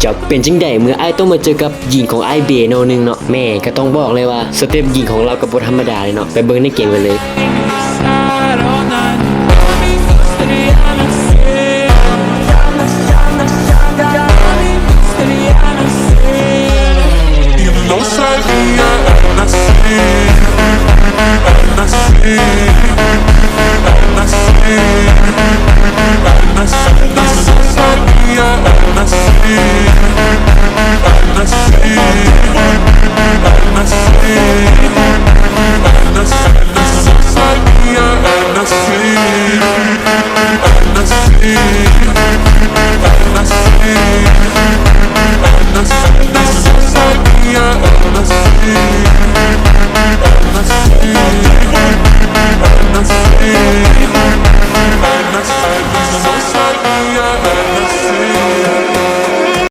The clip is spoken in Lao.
ຈະເປັນຈັ່ງໃດເມື່ອອ້າຍຕ້ອງມາເຈີກັບຍິງຂອງອ້າຍເບໂນໜຶ່ງເນາະ? ແມ່ກໍຕ້ອງບອກເລີຍວ່າສະເຕັບຍິງຂອງລາວກໍບໍ່ທຳມະດາເລີຍເນາະ. ໄປເບິ່ງໃນເກມກັນເລີຍ.